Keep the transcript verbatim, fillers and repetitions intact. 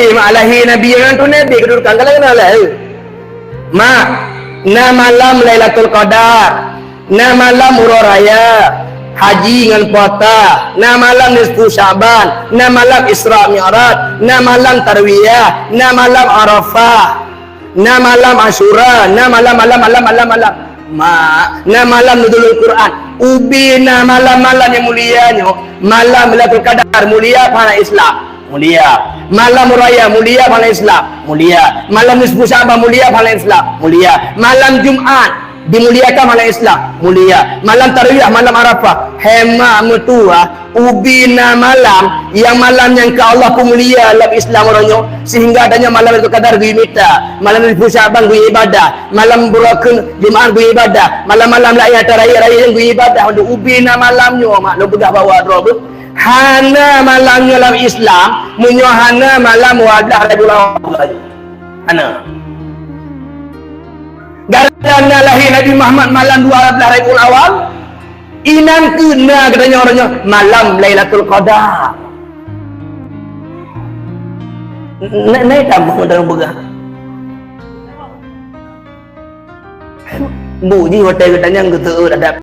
Mak, lahé Nabi nyang tu Nabi kedudukan ka laén lah. Mak, na malam Lailatul Qadar, na malam Uroe Raya, haji ngon puasa, na malam nisfu Sya'ban, na malam Isra Mi'raj, na malam Tarwiyah, na malam Arafah, na malam Asyura, na malam, malam, malam, malam, malam. Mak, na malam Nuzulul Quran. Ubé na malam-malam nyang mulia nyoe, malam Lailatul Qadar mulia pahala Islam. Mulia. Malam Raya mulia pahala Islam. Mulia. Malam Nisfu Sya'ban mulia pahala Islam. Mulia. Malam Jumat dimuliakan pahala Islam. Mulia. Malam Tarwiyah, malam Arafah. Hema meutuah, ubé na malam, nyang malam nyang ka Allah peumulia lam Islam uroe nyoe, sehingga adanya malam Lailatul Qadar geuyue mita, malam Nisfu Sya'ban geuyue ibadah, malam Bura-, Jumat geuyue ibadah, malam-malam laén atra raya-raya nyang geuyue ibadah. Untuk ubé na malam nyoe, mak, lôn peugah bak droe beuh. Hana malam nyoe lam Islam, meunyoe hana malam dua belas Rabiul Awal. Hana. Gara-gara na lahé Nabi Muhammad malam dua belas Rabiul Awal, inan keuh na geutanyoe uroe nyoe malam Lailatul Qadar. Na, na tamong dalam peugah. Bu jih watèe geutanyoe geuteuôt adab